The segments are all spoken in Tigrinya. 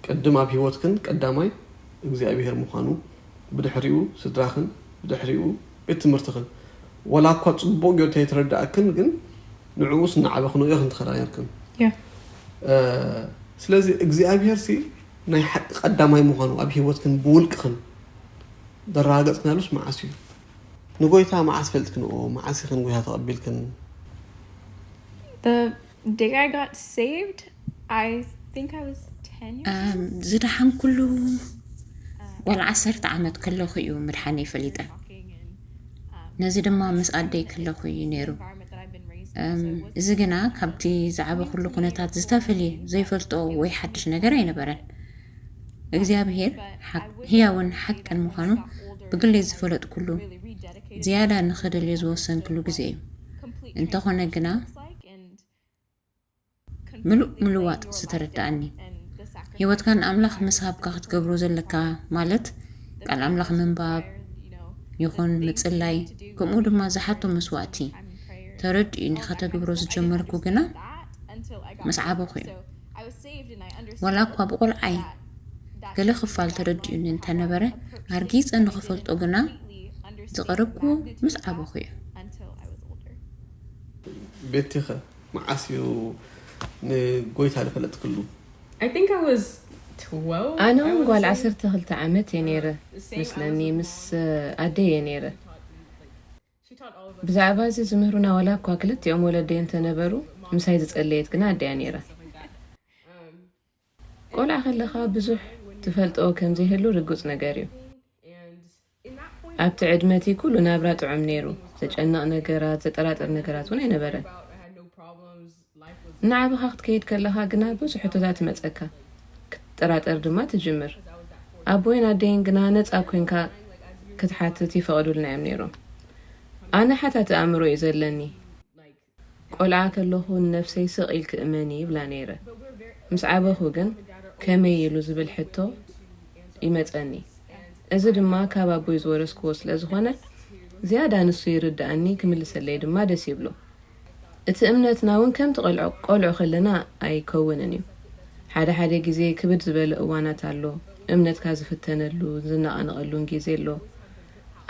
ቅድም ኣብ ህይወትክን ቀዳማይ እግዚኣብሔር ምዃኑ፣ ብድሕሪኡ ስድራኽን፣ ብድሕሪኡ ቤት ትምህርትኽን። ወላ እኳ ጽቡቕ ጌሩ ተይተረዳእክን፣ ግን ንዕኡስ እናዓበኽንኦ ኢኽን ትኸዳ ነርክን። Yeah. ስለዚ እግዚኣብሔር ሲ ናይ ሓቂ ቀዳማይ ምዃኑ ኣብ ህይወትክን ብውልቅኽን ዘረጋገጽክናሉስ መዓስ እዩ? ንጎይታ መዓስ ፈልጥክንኦ? መዓስ ኢኽን ጎይታ ተቐቢልክን? The day I got saved, I think I was ten years old. ዝደሓንኩሉ ጓል ዓሰርተ ዓመት ከለኹ እዩ ምድሓነይ ፈሊጠ። ነዚ ድማ ምስ ኣደይ ከለኹ እዩ ነይሩ። እዚ ግና ካብቲ ዝዓበኹሉ ኩነታት ዝተፈልየ ዘይፈልጦ ወይ ሓድሽ ነገር ኣይነበረን። እግዚኣብሔር ህያውን ሓቅን ምዃኑ ብግለይ ዝፈለጥኩሉ፣ ዝያዳ ንኸደልዮ ዝወሰንክሉ ግዜ እዩ። እንተኾነ ግና ምሉእ ምልዋጥ ዝተረዳኣኒ፣ ህይወትካ ንኣምላኽ ምስ ሃብካ ክትገብሮ ዘለካ፣ ማለት ቃል ኣምላኽ ምንባብ ይኹን ምጽላይ፣ ከምኡ ድማ ዝሓቶ መስዋእቲ ተረዲኡኒ ከተግብሮ ዝጀመርኩ ግና ምስ ዓበኹ እዩ። ዋላ እኳ ብቆልዓይ ገለ ክፋል ተረዲኡኒ እንተነበረ፣ ኣርጊጸ ንኽፈልጦ ግና ዝቐረብኩ ምስ ዓበኹ እዩ። ቤቲኸ መዓስ እዩ ንጎይታ ዝፈለጥክሉ? I think I was twelve. ኣነ እውን ጓል ዓሰርተ ክልተ ዓመት እየ ነይረ መስለኒ፣ ምስ ኣደይ እየ ነይረ። ብዛዕባ እዚ ዝምህሩና ዋላ እኳ ክልቲኦም ወለደይ እንተነበሩ፣ ምሳይ ዝጸለየት ግና ኣደያ ነይራ። ቆልዓ ከለኻ ብዙሕ ትፈልጦ ከም ዘይህሉ ርጉጽ ነገር እዩ። ኣብቲ ዕድመቲ ኩሉ ናብራ ጥዑም ነይሩ። ዘጨንቕ ነገራት፣ ዘጠራጥር ነገራት እውን ኣይነበረን። እናዓበኻ ክትከይድ ከለኻ ግና ብዙሕ ሕቶታት ይመጸካ። ክትጠራጠር ድማ ትጅምር። ኣቦይን ኣደይን ግና ነጻ ኮይንካ ክትሓትት ይፈቕዱልና እዮም ነይሮም። ኣነ ሓታቲ ኣእምሮ እዩ ዘለኒ። ቆልዓ ከለኹ ንነፍሰይ ስቕ ኢልኪ እመኒ ይብላ ነይረ። ምስ ዓበኹ ግን ከመይ ኢሉ ዝብል ሕቶ ይመጸኒ። እዚ ድማ ካብ ኣቦይ ዝወረስክዎ ስለ ዝኾነ ዝያዳ ንሱ ይርድኣኒ፣ ክምልሰለይ ድማ ደስ ይብሎ። እቲ እምነትና እውን ከምቲ ቆልዑ ከለና ኣይከውንን እዩ። ሓደ ሓደ ግዜ ክብድ ዝበለ እዋናት ኣሎ። እምነትካ ዝፍተነሉ ዝነቓነቐሉን ግዜ ኣሎ።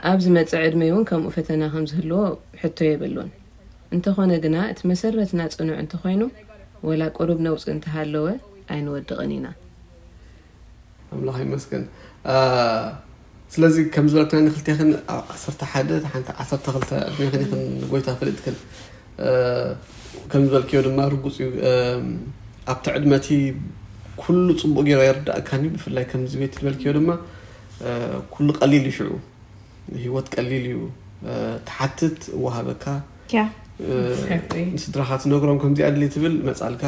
ኣብ ዝመጽእ ዕድመይ እውን ከምኡ ፈተና ከም ዝህልዎ ሕቶ የብሉን። እንተኾነ ግና እቲ መሰረትና ጽኑዕ እንተኾይኑ፣ ወላ ቁሩብ ነውጺ እንተሃለወ ኣይንወድቕን ኢና። ኣምላኽ ይመስገን። ስለዚ ከም ዝበልክና ንክልቴኽን ኣብ ዓሰርተ ሓደ ሓንቲ ዓሰርተ ክልተ ዕድሜኽን ኢኽን ጎይታ ፈሊጥክን። ከም ዝበልክዮ ድማ ርጉጽ እዩ። ኣብቲ ዕድመቲ ኩሉ ጽቡቕ ገይሩ ኣይርዳእካን እዩ። ብፍላይ ከምዚ ቤት ዝበልክዮ ድማ ኩሉ ቀሊል እዩ። ሽዑ ህይወት ቀሊል እዩ። ትሓትት፣ እወሃበካ። Yeah. ንስድራኻ ትነግሮም ከምዚኣ ድሊ ትብል መጻልካ።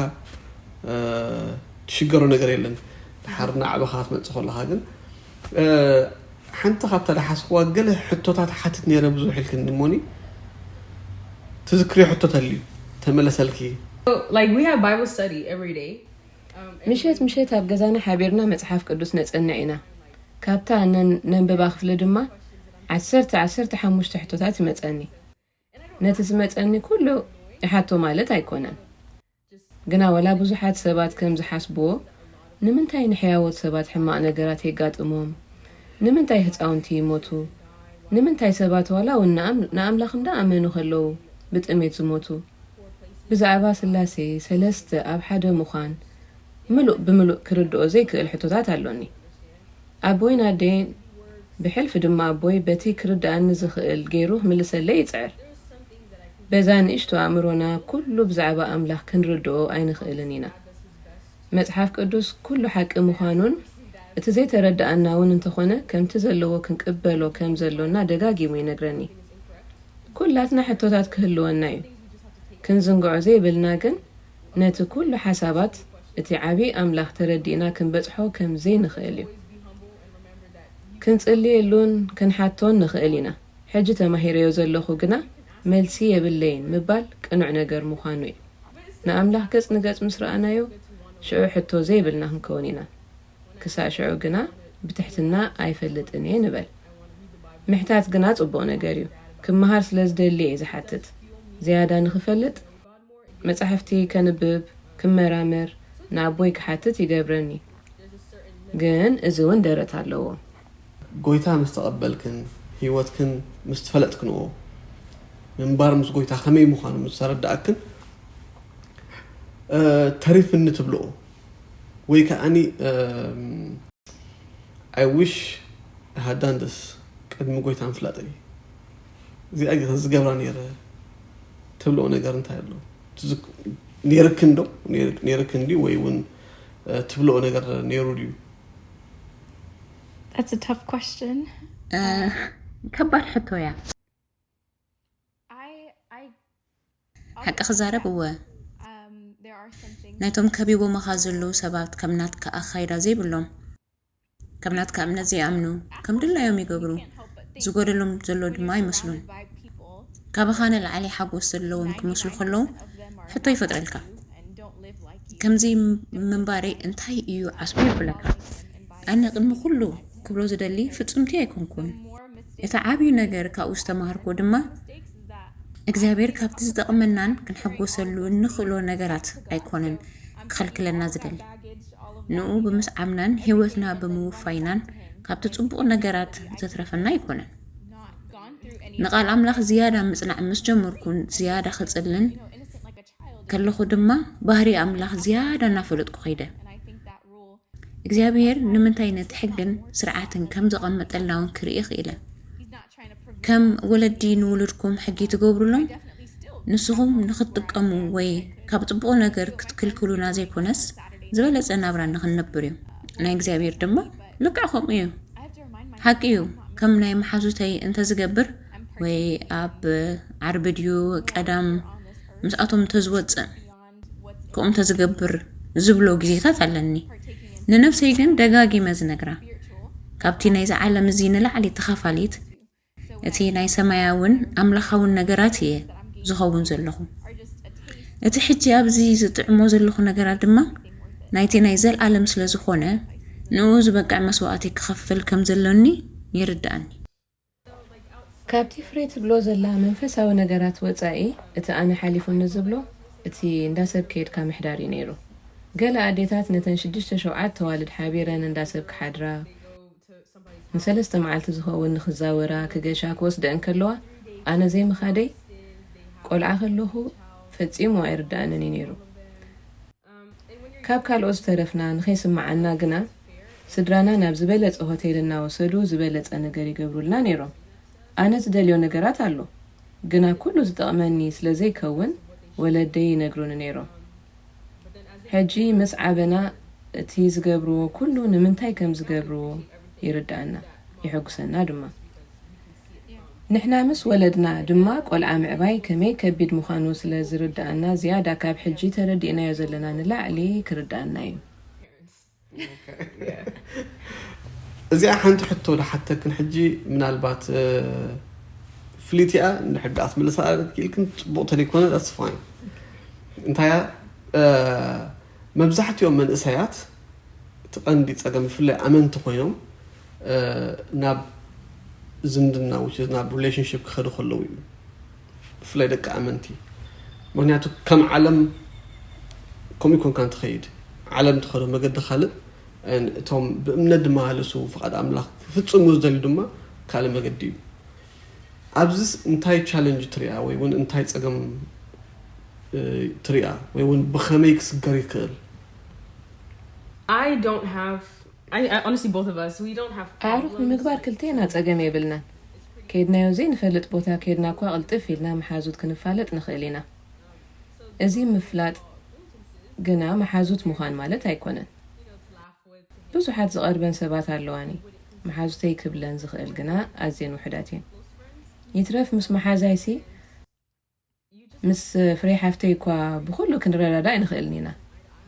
ትሽገሮ ነገር የለን። ድሓር እናዓበኻ ክትመጽእ ከለኻ ግን ሓንቲ ካብታ ዝሓስክዋ ገለ ሕቶታት ሓትት ነይረ ብዙሕ ኢልክኒ እሞኒ ትዝክርዮ ሕቶ ተልዩ ተመለሰልኪ? Like we have Bible study every day. ምሸት ምሸት ኣብ ገዛና ሓቢርና መጽሓፍ ቅዱስ ነጸንዕ ኢና። ካብታ ነን- ነንብባ ክፍሊ ድማ ዓሰርተ ዓሰርተ ሓሙሽተ ሕቶታት ይመጸኒ። ነቲ ዝመጸኒ ኩሉ ይሓቶ ማለት ኣይኮነን። ግና ወላ ብዙሓት ሰባት ከም ዝሓስብዎ፣ ንምንታይ ንሕያዎት ሰባት ሕማቕ ነገራት የጋጥሞም? ንምንታይ ህፃውንቲ ይሞቱ? ንምንታይ ሰባት ዋላ እውን ንኣም- ንኣምላኽ እንዳኣመኑ ከለዉ ብጥሜት ዝሞቱ? ብዛዕባ ስላሴ ሰለስተ ኣብ ሓደ ምዃን ምሉእ ብምሉእ ክርድኦ ዘይክእል ሕቶታት ኣሎኒ። ኣቦይን ኣደይን ብሕልፊ ድማ ኣቦይ በቲ ክርድኣኒ ዝኽእል ገይሩ ክምልሰለይ ይጽዕር። በዛ ንእሽቶ ኣእምሮና ኩሉ ብዛዕባ ኣምላኽ ክንርድኦ ኣይንኽእልን ኢና። መጽሓፍ ቅዱስ ኩሉ ሓቂ ምዃኑን እቲ ዘይተረድኣና እውን እንተኾነ ከምቲ ዘለዎ ክንቅበሎ ከም ዘሎና ደጋጊሙ ይነግረኒ። ኩላትና ሕቶታት ክህልወና እዩ። ክንዝንግዖ ዘይብልና ግን ነቲ ኩሉ ሓሳባት እቲ ዓቢ ኣምላኽ ተረዲእና ክንበጽሖ ከም ዘይንኽእል እዩ። ክንጽልየሉን ክንሓቶን ንኽእል ኢና። ሕጂ ተማሂረዮ ዘለኹ ግና መልሲ የብለይን ምባል ቅኑዕ ነገር ምዃኑ እዩ። ንኣምላኽ ገጽ ንገጽ ምስ ረኣናዮ ሽዑ ሕቶ ዘይብልና ክንከውን ኢና። ክሳዕ ሽዑ ግና ብትሕትና ኣይፈልጥን እየ ንበል። ምሕታት ግና ጽቡቕ ነገር እዩ። ክመሃር ስለ ዝደሊ እየ ዝሓትት። ዝያዳ ንኽፈልጥ መጻሕፍቲ ከንብብ፣ ክመራመር፣ ንኣቦይ ክሓትት ይገብረኒ። ግን እዚ እውን ደረት ኣለዎ። ጎይታ ምስ ተቐበልክን ህይወትክን ምስ ትፈለጥክንዎ፣ ምንባር ምስ ጎይታ ከመይ ምዃኑ ምስ ተረዳእክን፣ ተሪፍኒ ትብልኦ ወይ ከዓኒ፣ I wish I had done this ቅድሚ ጎይታ ምፍላጠይ፣ እዚኣ ዝገብራ ነይረ ትብልኦ ነገር እንታይ ኣሎ? ነይርክን ዶ? ነይርክን ድዩ? ወይ እውን ትብልኦ ነገር ነይሩ ድዩ? That's a tough question. ከባድ ሕቶ እያ። ሓቂ ክዛረብ፣ እወ፣ ናይቶም ከቢቦምኻ ዘለዉ ሰባት ከም ናትካ ኣኻይዳ ዘይብሎም፣ ከም ናትካ እምነት ዘይኣምኑ፣ ከም ድላዮም ይገብሩ፣ ዝጎደሎም ዘሎ ድማ ኣይመስሉን። ካባኻ ንላዕሊ ሓጎስ ዘለዎም ክመስሉ ከለዉ ሕቶ ይፈጥረልካ። ከምዚ ምንባረይ እንታይ እዩ ዓስቡ የብለካ። ኣነ ቅድሚ ኩሉ ክብሎ ዝደሊ ፍጹምቲ ኣይኮንኩን። እቲ ዓብዩ ነገር ካብኡ ዝተማሃርኩ ድማ እግዚኣብሔር ካብቲ ዝጠቕመናን ክንሕጎሰሉ እንኽእሎ ነገራት ኣይኮነን ክኸልክለና ዝደሊ። ንኡ ብምስዓምናን ህይወትና ብምውፋይናን ካብቲ ጽቡቕ ነገራት ዘትረፈና ኣይኮነን። ንቓል ኣምላኽ ዝያዳ ምጽናዕ ምስ ጀመርኩን ዝያዳ ክጽልን ከለኹ ድማ ባህሪ ኣምላኽ ዝያዳ እናፈለጥኩ ከይደ። እግዚኣብሔር ንምንታይ ነቲ ሕግን ስርዓትን ከም ዘቐመጠልና እውን ክርኢ ክኢለ። ከም ወለዲ ንውሉድኩም ሕጊ ትገብሩሎም፣ ንስኹም ንኽትጥቀሙ ወይ ካብ ጽቡቕ ነገር ክትክልክሉና ዘይኮነስ ዝበለጸ ናብራ ንኽንነብር እዩ። ናይ እግዚኣብሔር ድማ ልክዕ ከምኡ እዩ። ሓቂ እዩ፣ ከም ናይ መሓዙተይ እንተዝገብር ወይ ኣብ ዓርቢ ድዩ ቀዳም ምስኣቶም እንተዝወፅእ ከምኡ እንተዝገብር ዝብሎ ግዜታት ኣለኒ። ንነብሰይ ግን ደጋጊመ ዝነግራ፣ ካብቲ ናይዚ ዓለም እዚ ንላዕሊ ተኻፋሊት እቲ ናይ ሰማያውን ኣምላኻውን ነገራት እየ ዝኸውን ዘለኹ። እቲ ሕጂ ኣብዚ ዝጥዕሞ ዘለኹ ነገራት ድማ ናይቲ ናይ ዘለኣለም ስለ ዝኾነ ንኡ ዝበቅዕ መስዋእቲ ክኸፍል ከም ዘሎኒ ይርድኣኒ። ካብቲ ፍሬ ትብሎ ዘላ መንፈሳዊ ነገራት ወጻኢ እቲ ኣነ ሓሊፉኒ ዝብሎ እቲ እንዳ ሰብ ከይድካ ምሕዳር እዩ ነይሩ። ገለ ኣዴታት ነተን ሽዱሽተ ሸውዓተ ኣዋልድ ሓቢረን እንዳ ሰብ ክሓድራ ንሰለስተ መዓልቲ ዝኸውን ንኽዛወራ ክገሻ ክወስደእን ከለዋ ኣነ ዘይምኻደይ ቆልዓ ከለኹ ፈጺሙ ኣይርድኣንን እዩ ነይሩ። ካብ ካልኦት ዝተረፍና ንኸይስምዓና ግና ስድራና ናብ ዝበለጸ ሆቴል እናወሰዱ ዝበለጸ ነገር ይገብሩልና ነይሮም። ኣነ ዝደልዮ ነገራት ኣሎ፣ ግና ኩሉ ዝጠቕመኒ ስለ ዘይከውን ወለደይ ይነግሩኒ ነይሮም። ሕጂ ምስ ዓበና እቲ ዝገብርዎ ኩሉ ንምንታይ ከም ዝገብርዎ ይርድኣና፣ የሐጉሰና ድማ። ንሕና ምስ ወለድና ድማ ቆልዓ ምዕባይ ከመይ ከቢድ ምዃኑ ስለ ዝርድኣና ዝያዳ ካብ ሕጂ ተረዲእናዮ ዘለና ንላዕሊ ክርድኣና እዩ። እዚኣ ሓንቲ ሕቶ ዝሓተክን ሕጂ ምናልባት ፍሊት እያ እንድሕር ደኣ ትምልሳ ክኢልክን ጽቡቕ ተለይኮነ that's fine። እንታያ መብዛሕትኦም መንእሰያት እቲ ቀንዲ ጸገም ብፍላይ ኣመንቲ ኮይኖም ናብ ዝምድና which is ናብ relationship ክኸዱ ከለዉ እዩ። ብፍላይ ደቂ ኣመንቲ ምክንያቱ ከም ዓለም ከምኡ ኮንካ እንትኸይድ ዓለም ትኸዶ መገዲ ካልእ እቶም ብእምነት ዝመላለሱ ፍቓድ ኣምላኽ ክፍጽሙ ዝደልዩ ድማ ካልእ መገዲ እዩ። ኣብዚስ እንታይ ቻለንጅ ትሪኣ ወይ እውን እንታይ ጸገም ትሪኣ ወይ እውን ብኸመይ ክስገር ይክእል? I don't have I, I honestly both of us we don't have ኣዕሩኽ ንምግባር ክልቴና ጸገም የብልናን። ከይድናዮ ዘይንፈልጥ ቦታ ከይድና እኳ ቅልጥፍ ኢልና መሓዙት ክንፋለጥ ንኽእል ኢና። እዚ ምፍላጥ ግና መሓዙት ምዃን ማለት ኣይኮነን። ብዙሓት ዝቐርበን ሰባት ኣለዋኒ። መሓዙተይ ክብለን ዝኽእል ግና ኣዝየን ውሑዳት እየን። ይትረፍ ምስ መሓዛይሲ ምስ ፍሬ ሓፍተይ እኳ ብኹሉ ክንረዳዳእ ኣይንኽእልን ኢና።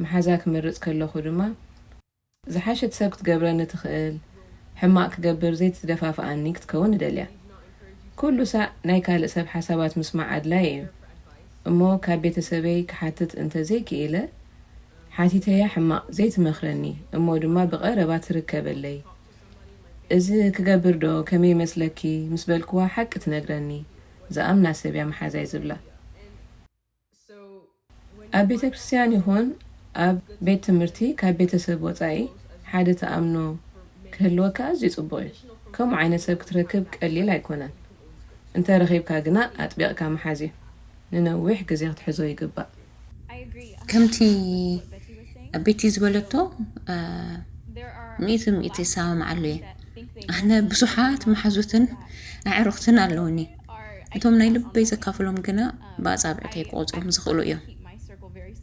መሓዛ ክመርጽ ከለኹ ድማ ዝሓሸት ሰብ ክትገብረኒ ትኽእል፣ ሕማቕ ክገብር ዘይትደፋፍኣኒ ክትከውን እደልያ። ኩሉ ሳዕ ናይ ካልእ ሰብ ሓሳባት ምስማዕ ኣድላይ እዩ። እሞ ካብ ቤተሰበይ ክሓትት እንተ ዘይክኢለ ሓቲተያ ሕማቕ ዘይትመኽረኒ እሞ ድማ ብቐረባ ትርከበለይ። እዚ ክገብር ዶ ከመይ ይመስለኪ ምስ በልክዋ ሓቂ ትነግረኒ። ዝኣምና ሰብ እያ መሓዛይ ዝብላ። ኣብ ቤተ ክርስቲያን ይኹን ኣብ ቤት ትምህርቲ ካብ ቤተሰብ ወጻኢ ሓደ ትኣምኖ ክህልወካ ኣዝዩ ጽቡቕ እዩ። ከምኡ ዓይነት ሰብ ክትረክብ ቀሊል ኣይኮነን። እንተ ረኺብካ ግና ኣጥቢቕካ ምሓዝ እዩ። ንነዊሕ ግዜ ክትሕዞ ይግባእ። ከምቲ ቤቲ ዝበለቶ ሚእቲ ሚእቲ ይሰማማዓሉ እየ። ኣነ ብዙሓት መሓዙትን ኣዕሩኽትን ኣለውኒ። እቶም ናይ ልበይ ዘካፍሎም ግና ብኣጻብዕተይ ክቆጽሮም ዝኽእሉ እዮም።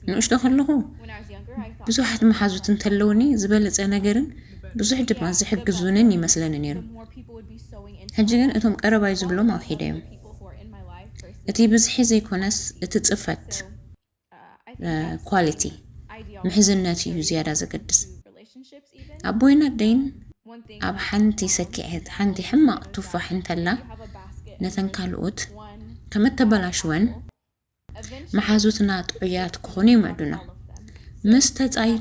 ንእሽቶ ከለኹ ብዙሓት መሓዙት እንተለውኒ ዝበለጸ ነገርን ብዙሕ ድማ ዝሕግዙንን ይመስለኒ ነይሩ። ሕጂ ግን እቶም ቀረባይ ዝብሎም ኣውሒደ እዮም። እቲ ብዝሒ ዘይኮነስ እቲ ጽፈት ኳሊቲ ምሕዝነት እዩ ዝያዳ ዘገድስ። ኣቦይን ኣደይን ኣብ ሓንቲ ሰኪዐት ሓንቲ ሕማቕ ቱፋሕ እንተላ ነተን ካልኦት ከመተበላሽወን መሓዙትና ጥዑያት ክኾኑ ይምዕዱና። ምስ ተጻይ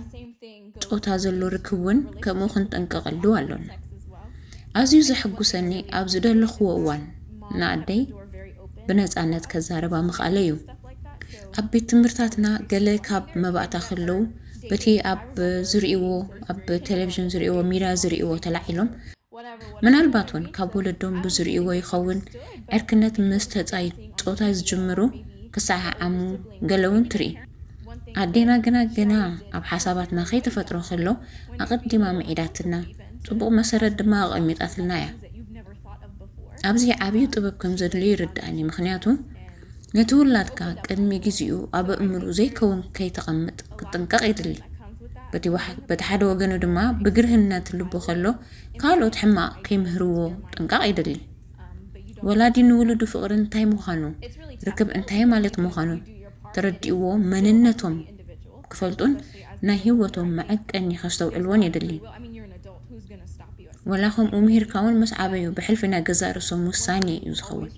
ጾታ ዘሎ ርክብ እውን ከምኡ ክንጠንቀቐሉ ኣሎና። ኣዝዩ ዘሐጉሰኒ ኣብ ዝደለኽዎ እዋን ንኣደይ ብነጻነት ከዛረባ ምኽኣለይ እዩ። ኣብ ቤት ትምህርታትና ገለ ካብ መባእታ ከለዉ በቲ ኣብ ዝርእይዎ ኣብ ቴሌቪዥን ዝርእይዎ ሚድያ ዝርእይዎ ተላዒሎም ምናልባት እውን ካብ ወለዶም ብዝርእይዎ ይኸውን ዕርክነት ምስ ተጻይ ጾታ ዝጅምሩ ክሰዓዓሙ ገለ እውን ትርኢ። ኣዴና ግና ገና ኣብ ሓሳባትና ከይተፈጥሮ ከሎ ኣቐዲማ ምዒዳትና ጽቡቕ መሰረት ድማ ኣቐሚጣትልና እያ። ኣብዚ ዓብዩ ጥበብ ከም ዘድልዩ ይርድኣኒ፣ ምኽንያቱ ነቲ ውላድካ ቅድሚ ግዜኡ ኣብ ኣእምርኡ ዘይከውን ከይተቐምጥ ክጥንቀቕ የድሊ። በቲ ሓደ ወገኑ ድማ ብግርህነት ልቡ ከሎ ካልኦት ሕማቕ ከይምህርዎ ጥንቃቕ የድሊ። ወላዲ ንውሉዱ ፍቕሪ እንታይ ምዃኑ፣ ርክብ እንታይ ማለት ምዃኑ ተረዲእዎ መንነቶም ክፈልጡን ናይ ህይወቶም መዐቀኒ ከስተውዕልዎን የድሊ። ወላ ከምኡ ምሂርካ እውን ምስ ዓበዩ ብሕልፊ ናይ ገዛእ ርእሶም ውሳኔ እዩ ዝኸውን።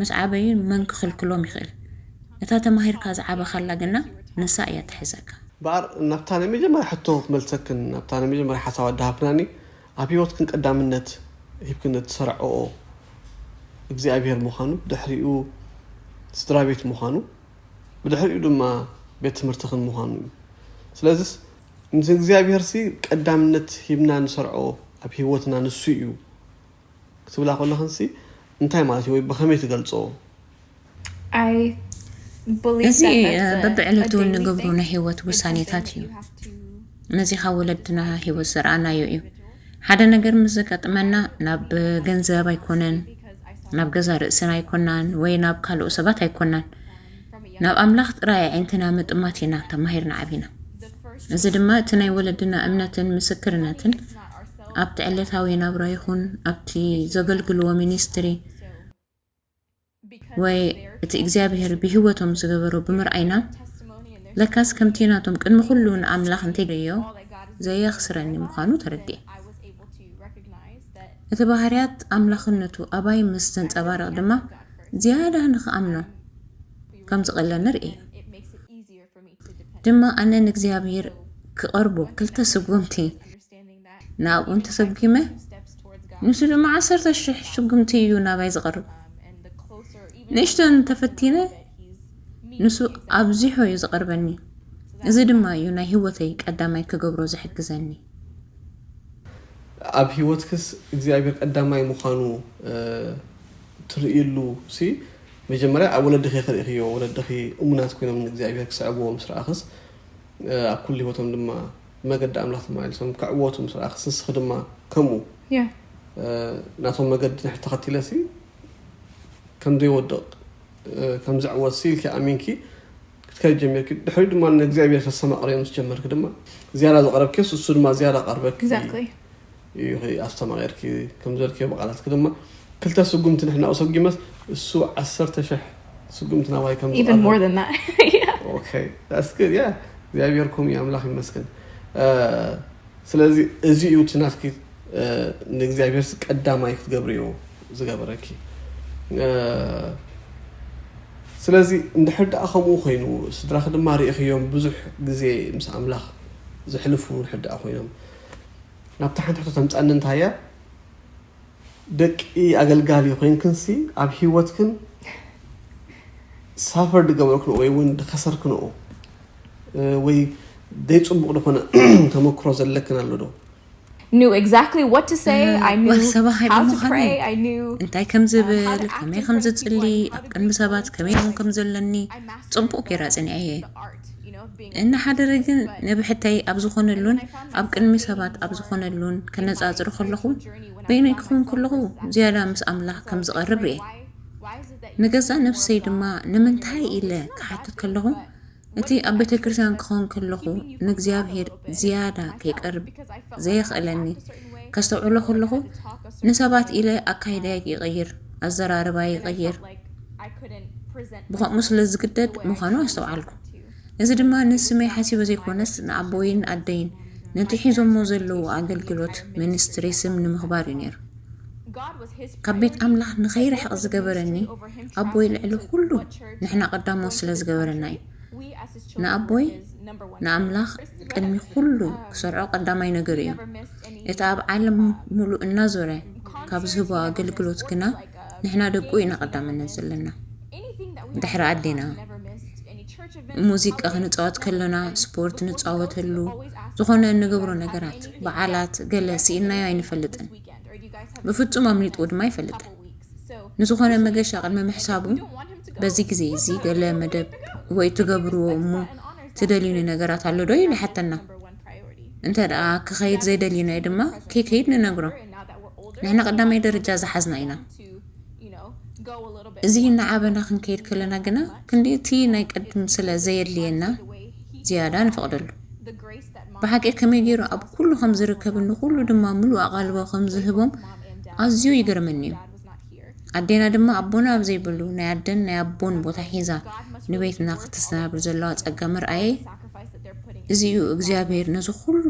ምስ ዓበዩ መን ክኽልክሎም ይኽእል? እታ ተማሂርካ ዝዓበኻላ ግና ንሳ እያ ትሕዘካ። በኣር ናብታ ናይ መጀመርያ ሕቶ ክመልሰክን ናብታ ናይ መጀመርያ ሓሳብ ኣዳሃብክናኒ ኣብ ህይወትክን ቀዳምነት ሂብክን እትሰርዐኦ እግዚኣብሔር ምዃኑ ብድሕሪኡ ስድራ ቤት ምዃኑ ብድሕሪኡ ድማ ቤት ትምህርትኽን ምዃኑ እዩ። ስለዚስ ምስ እግዚኣብሔር ሲ ቀዳምነት ሂብና ንሰርዖ ኣብ ህይወትና ንሱ እዩ ክትብላ ከለኽን ሲ እንታይ ማለት እዩ ወይ ብኸመይ ትገልጾ? እዚ በብዕለቱ እንገብሮ ናይ ህይወት ውሳኔታት እዩ። ነዚ ካብ ወለድና ህይወት ዝረኣናዮ እዩ። ሓደ ነገር ምስ ዘጋጥመና ናብ ገንዘብ ኣይኮነን፣ ናብ ገዛ ርእስና ኣይኮናን ወይ ናብ ካልኦ ሰባት ኣይኮናን። ናብ ኣምላኽ ጥራይ ኣዒንትና ምጥማት ኢና ተማሂርና ዓቢና። እዚ ድማ እቲ ናይ ወለድና እምነትን ምስክርነትን ኣብቲ ዕለታዊ ናብራ ይኹን ኣብቲ ዘገልግልዎ ሚኒስትሪ ወይ እቲ እግዚኣብሔር ብህይወቶም ዝገበሮ ብምርኣይና ለካስ ከምቲ ናቶም ቅድሚ ኩሉ ንኣምላኽ እንተይደዮ ዘየኽስረኒ ምዃኑ ተረዲኤ። እቲ ባህርያት ኣምላኽነቱ ኣባይ ምስ ዘንጸባርቕ ድማ ዝያዳ ንኽኣምኖ ከም ዝቐለኒ ርእየ። ድማ ኣነ ንእግዚኣብሔር ክቐርቦ ክልተ ስጉምቲ ናብኡ እንተሰጒመ ንሱ ድማ ዓሰርተ ሽሕ ስጉምቲ እዩ ናባይ ዝቐርብ። ንእሽቶ እንተፈቲነ ንሱ ኣብዚሖ እዩ ዝቐርበኒ። እዚ ድማ እዩ ናይ ህይወተይ ቀዳማይ ክገብሮ ዝሕግዘኒ። ኣብ ህይወትክስ እግዚኣብሔር ቀዳማይ ምዃኑ ትርእይሉ ሲ መጀመርያ ኣብ ወለድኺ ክርእኽዮ ወለድኺ እሙናት ኮይኖም ንእግዚኣብሔር ክስዕብዎ ምስ ረኣኽስ ኣብ ኩሉ ህይወቶም ድማ ብመገዲ ኣምላኽ ተመላለሶም ክዕወቱ ምስ ረኣኽስ ንስኺ ድማ ከምኡ ናቶም መገዲ ንሕድ ተኸቲለሲ ከም ዘይወድቕ ከም ዝዕወት ሲ ኢልኪ ኣሚንኪ ክትከድ ጀሚርኪ ድሕሪ ድማ ንእግዚኣብሔር ተስተማቕርዮ ምስ ጀመርኪ ድማ ዝያዳ ዝቐረብኪ እሱ ድማ ዝያዳ ቀርበኪ እዩ ኣስተማቒርኪ ከም ዝበልክዮ ብቓላትኪ ድማ ክልተ ስጉምቲ ንሕና ሰጊመስ እሱ ዓሰርተ ሽሕ ስጉምቲ ናባይ ከም Even more than that. Okay, that's good. Yeah. እግዚኣብሔር ኮም ኣምላኽ ይመስገን። ስለዚ እዚ እዩ እቲ ናትኪ ንእግዚኣብሔር ቀዳማይ ክትገብርዮ ዝገበረኪ። ስለዚ እንድሕር ደኣ ከምኡ ኮይኑ ስድራኺ ድማ ርእኽዮም ብዙሕ ግዜ ምስ ኣምላኽ ዘሕልፉ እንድሕር ደኣ ኮይኖም ናብቲ ሓንቲ ሕቶ ተምጻኒ እንታይ እያ ደቂ ኣገልጋሊ ኮይንክንሲ ኣብ ሂወትክን ሳፈር ድገበርክንኦ ወይ እውን ድኸሰርክንኦ ወይ ደይ ፅቡቅ ዝኾነ ተመክሮ ዘለክን ኣሎ ዶ? knew exactly what to say. I knew ሰባኻይ how to ብምዃኑ pray. I knew እንታይ ከም um, how ዝብል to act ከመይ in ከም front of people. ዝጽሊ ኣብ ቅድሚ ሰባት ከመይ ውን ከም ዘለኒ ጽቡቅ ገይራ ጸኒዐ እየ። Art, you know, of being እናሓደረ ግን ንብሕተይ ኣብ ዝኾነሉን ኣብ ቅድሚ ሰባት ኣብ ዝኾነሉን ከነጻጽሩ ከለኹ በይነይ ክኸውን ከለኹ ዝያዳ ምስ ኣምላኽ ከም ዝቐርብ ርየ። ንገዛእ ነፍሰይ ድማ ንምንታይ ኢለ ክሓትት ከለኹ እቲ ኣብ ቤተ ክርስቲያን ክኸውን ከለኹ ንእግዚኣብሔር ዝያዳ ከይቀርብ ዘየኽእለኒ ከስተውዕሎ ከለኹ ንሰባት ኢለ ኣካይዳይ ይቕይር፣ ኣዘራርባ ይቕይር። ብኸምኡ ስለ ዝግደድ ምዃኑ ኣስተውዓልኩ። እዚ ድማ ንስመይ ሓሲበ ዘይኮነስ ንኣቦይን ኣደይን ነቲ ሒዞሞ ዘለዉ ኣገልግሎት ሚኒስትሪ ስም ንምኽባር እዩ ነይሩ። ካብ ቤት ኣምላኽ ንኸይርሕቕ ዝገበረኒ ኣቦይ ልዕሊ ኩሉ ንሕና ቀዳሞት ስለ ዝገበረና እዩ። ንኣቦይ ንኣምላኽ ቅድሚ ኩሉ ክሰርዖ ቀዳማይ ነገር እዩ። እቲ ኣብ ዓለም ሙሉእ እናዞረ ካብ ዝህቦ ኣገልግሎት ግና ንሕና ደቁ ኢና ቀዳምነት ዘለና። ድሕሪ ኣዴና ሙዚቃ ክንፃወት ከለና ስፖርት ንፃወተሉ ዝኾነ እንገብሮ ነገራት በዓላት ገለ ስኢናዮ ኣይንፈልጥን። ብፍጹም ኣምሊጥዎ ድማ ኣይፈልጥን። ንዝኾነ መገሻ ቅድሚ ምሕሳቡ በዚ ግዜ እዚ ገለ መደብ ወይ ትገብርዎ እሞ ትደልዩኒ ነገራት ኣሎ ዶ ኢሉ ይሓተና። እንተ ደኣ ክኸይድ ዘይደልዩናዮ ድማ ከይከይድ ንነግሮ። ንሕና ቀዳማይ ደረጃ ዝሓዝና ኢና። እዚ እናዓበና ክንከይድ ከለና ግና ክንዲ እቲ ናይ ቅድም ስለ ዘየድልየና ዝያዳ ንፈቕደሉ። ብሓቂ ከመይ ገይሩ ኣብ ኩሉ ከም ዝርከብን ንኩሉ ድማ ምሉእ ኣቓልቦ ከም ዝህቦም ኣዝዩ ይገርመኒ እዩ። ኣዴና ድማ ኣቦና ኣብ ዘይብሉ ናይ ኣደን ናይ ኣቦን ቦታ ሒዛ ንቤትና ክትሰናብር ዘለዋ ጸጋ ምርኣየይ እዚ እዩ እግዚኣብሔር ነዚ ኩሉ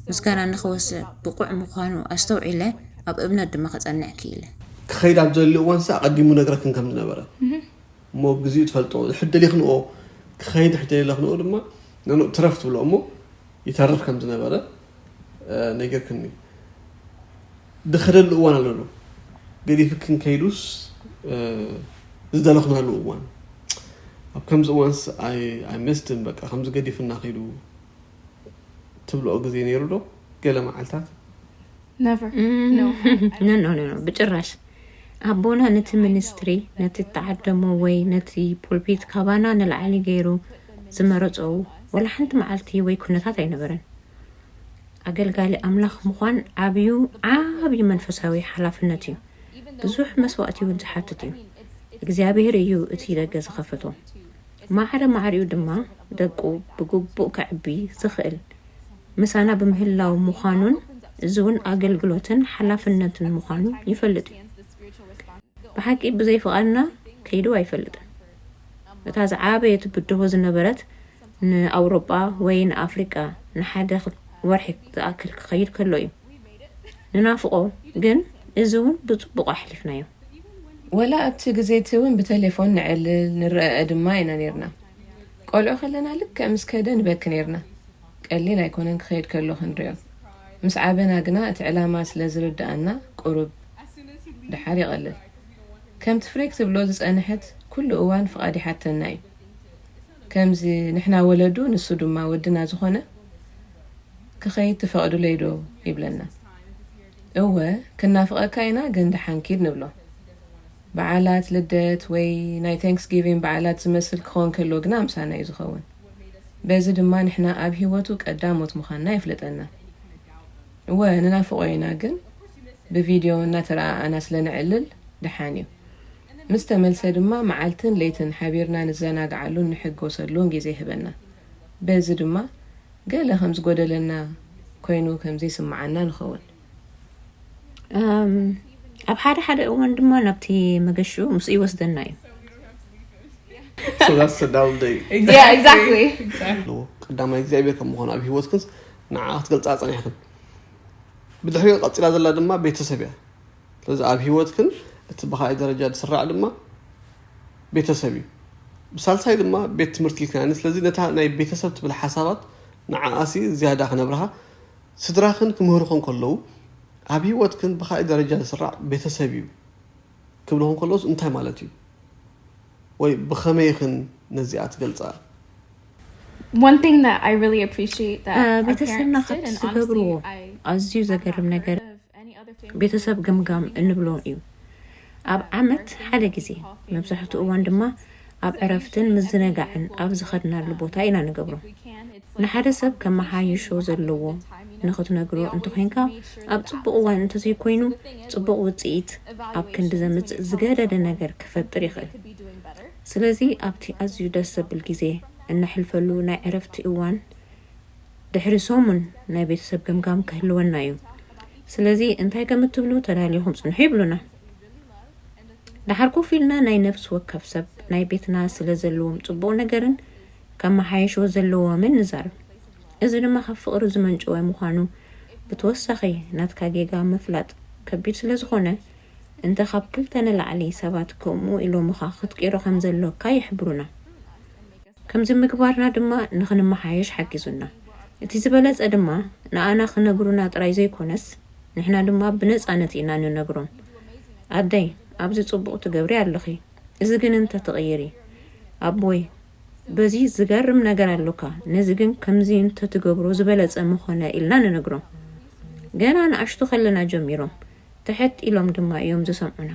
ምስጋና ንኽወስድ ብቑዕ ምዃኑ ኣስተውዒለ ኣብ እምነት ድማ ክጸንዕ ክኢለ። ክኸይድ ኣብ ዘልዩ እዋንስ ኣቐዲሙ ነግረክን ከም ዝነበረ እሞ ብግዚኡ ትፈልጦ ድሕር ደሊኽንኦ ክኸይድ ድሕር ደሊኽንኦ ድማ ነንኡ ትረፍ ትብሎ እሞ ይተርፍ ከም ዝነበረ ነጊርክኒ። ድኸደሉ እዋን ኣሎ ዶ? ገዲፍክን ከይዱስ ዝደለኽናሉ እዋን ኣብ ከምዚ እዋንስ ኣይመስድን በቃ ከምዚ ገዲፍና ከይዱ ትብልኦ ግዜ ነይሩ ዶ? ገለ መዓልታት Never. No. ኖ ኖ ኖ ኖ፣ ብጭራሽ። ኣቦና ነቲ ሚኒስትሪ፣ ነቲ እተዓደሞ ወይ ነቲ ፑልፒት ካባና ንላዕሊ ገይሩ ዝመረጾ ወላ ሓንቲ መዓልቲ ወይ ኩነታት ኣይነበረን። ኣገልጋሊ ኣምላኽ ምዃን ዓብዩ ዓብዩ መንፈሳዊ ሓላፍነት እዩ። ብዙሕ መስዋእቲ እውን ዝሓትት እዩ። እግዚኣብሔር እዩ እቲ ደገ ዝኸፈቶ። ማዕረ ማዕሪኡ ድማ ደቁ ብግቡእ ከዕቢ ዝኽእል ምሳና ብምህላው ምዃኑን እዚ እውን ኣገልግሎትን ሓላፍነትን ምዃኑ ይፈልጥ እዩ። ብሓቂ ብዘይ ፍቓድና ከይዱ ኣይፈልጥን። እታ ዝዓበየት ብድሆ ዝነበረት ንኣውሮጳ ወይ ንኣፍሪቃ ንሓደ ወርሒ ዝኣክል ክኸይድ ከሎ እዩ። ንናፍቖ ግን እዚ እውን ብጽቡቕ ኣሕሊፍናዮ። ወላ ኣብቲ ግዜ እቲ እውን ብቴሌፎን ንዕልል ንረኣእ ድማ ኢና ነይርና። ቆልዑ ከለና ልክዕ ምስ ከደ ንበኪ ነይርና። ቀሊል ኣይኮነን ክኸይድ ከሎ ክንሪኦ። ምስ ዓበና ግና እቲ ዕላማ ስለ ዝርድኣና ቁሩብ ደሓር ይቐልል። ከምቲ ፍሬክ ትብሎ ዝጸንሐት ኩሉ እዋን ፍቓድ ይሓተና እዩ። ከምዚ ንሕና ወለዱ ንሱ ድማ ወድና ዝኾነ ክኸይድ ትፈቕዱለይ ዶ ይብለና። እወ ክናፍቐካ ኢና ግን ደሓን ኪድ ንብሎ። በዓላት ልደት ወይ ናይ ታንክስጊቪንግ በዓላት ዝመስል ክኸውን ከሎ ግና ምሳና እዩ ዝኸውን። በዚ ድማ ንሕና ኣብ ህይወቱ ቀዳሞት ምዃንና የፍልጠና። እወ ንናፍቖ ኢና ግን ብቪድዮ እናተረኣኣና ስለ ንዕልል ደሓን እዩ። ምስ ተመልሰ ድማ መዓልትን ለይትን ሓቢርና ንዘናግዓሉን ንሕጎሰሉን ግዜ ይህበና። በዚ ድማ ገለ ከም ዝጎደለና ኮይኑ ከም ዘይስምዓና ንኸውን። ኣብ ሓደ ሓደ እዋን ድማ ናብቲ መገሽኡ ምስኡ ይወስደና እዩ። So that's the down day. Yeah, exactly. ቀዳማይ እግዚኣብሔር ከም ምዃኑ ኣብ ህይወትክንስ ንዓ ክትገልፃ ፀኒሕክን ብድሕሪኡ ቀፂላ ዘላ ድማ ቤተሰብ እያ። ስለዚ ኣብ ህይወትክን እቲ ብኻይ ደረጃ ዝስራዕ ድማ ቤተሰብ እዩ። ብሳልሳይ ድማ ቤት ትምህርቲ ኢልክና። ስለዚ ነታ ናይ ቤተሰብ ትብል ሓሳባት ንዓኣሲ ዝያዳ ክነብርሃ ስድራኽን ክምህርኹን ከለዉ ኣብ ህይወትክን ብኻይ ደረጃ ዝስራዕ ቤተሰብ እዩ ክብልኹም ከለውስ እንታይ ማለት እዩ? ወይ ብኸመይኽን ነዚኣ ትገልጻ? One thing that I really appreciate that Uh, our ቤተሰብና parents did, ካብቲ and ዝገብርዎ honestly, I, ኣዝዩ I'm not ዘገርም ነገር aware of any other family ቤተሰብ doing ግምጋም this. እንብሎ እዩ። ኣብ ዓመት ሓደ ግዜ፣ መብዛሕትኡ እዋን ድማ ኣብ ዕረፍትን ምዝንጋዕን ኣብ ዝኸድናሉ ቦታ ኢና ንገብሮ። ንሓደ ሰብ ከመሓይሾ ዘለዎ ንኽትነግሮ እንተኾይንካ፣ ኣብ ጽቡቕ እዋን እንተዘይኮይኑ፣ ጽቡቕ ውጽኢት ኣብ ክንዲ ዘምጽእ ዝገደደ ነገር ክፈጥር ይኽእል። ስለዚ ኣብቲ ኣዝዩ ደስ ዘብል ግዜ እነሕልፈሉ ናይ ዕረፍቲ እዋን፣ ድሕሪ ሰሙን ናይ ቤተሰብ ገምጋም ክህልወና እዩ። ስለዚ እንታይ ከም እትብሉ ተዳሊኹም ጽንሑ ይብሉና። ድሓር ኮፍ ኢልና ናይ ነፍሲ ወከፍ ሰብ ናይ ቤትና ስለ ዘለዎም ጽቡቕ ነገርን ከመሓየሽዎ ዘለዎምን ንዛረብ። እዚ ድማ ካብ ፍቕሪ ዝመንጨወ ምዃኑ፣ ብተወሳኺ ናትካ ጌጋ ምፍላጥ ከቢድ ስለ ዝኾነ፣ እንተ ካብ ክልተ ንላዕሊ ሰባት ከምኡ ኢሎምኻ ክትቅይሮ ከም ዘሎካ ይሕብሩና። ከምዚ ምግባርና ድማ ንኽንመሓየሽ ሓጊዙና። እቲ ዝበለጸ ድማ ንኣና ክነግሩና ጥራይ ዘይኮነስ፣ ንሕና ድማ ብነጻነት ኢና ንነግሮም። ኣደይ፣ ኣብዚ ጽቡቕ ትገብሪ ኣለኺ፣ እዚ ግን እንተትቕይሪ። ኣቦይ፣ በዚ ዝገርም ነገር ኣሎካ፣ ነዚ ግን ከምዚ እንተትገብሮ ዝበለጸ ምኾነ ኢልና ንነግሮም። ገና ንኣሽቱ ከለና ጀሚሮም ትሕት ኢሎም ድማ እዮም ዝሰምዑና።